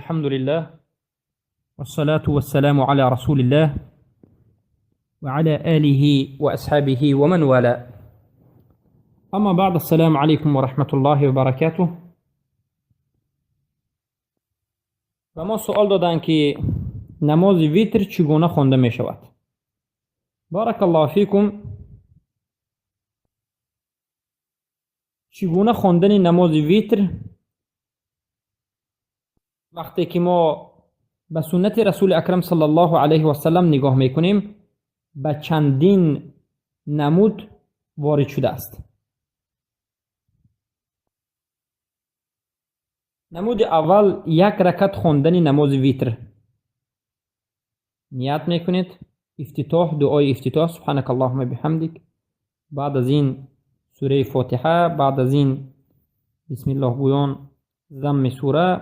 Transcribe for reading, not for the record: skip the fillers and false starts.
الحمد لله والصلاة والسلام على رسول الله وعلى آله وأصحابه ومن والاه. أما بعد، السلام عليكم ورحمة الله وبركاته. به ما سؤال دادند که نماز ویتر چگونه خوانده می شود. بارک الله فیکم. چگونه خواندن نماز ویتر؟ وقتی که ما به سنت رسول اکرم صلی الله علیه و سلم نگاه میکنیم، به چندین نمود وارد شده است. نمود اول، یک رکعت خواندن نماز ویتر. نیت میکنید، افتتاح، دعای افتتاح، سبحانك اللهم بحمدک، بعد از این سوره فاتحه، بعد از این بسم الله گویان ضم سوره.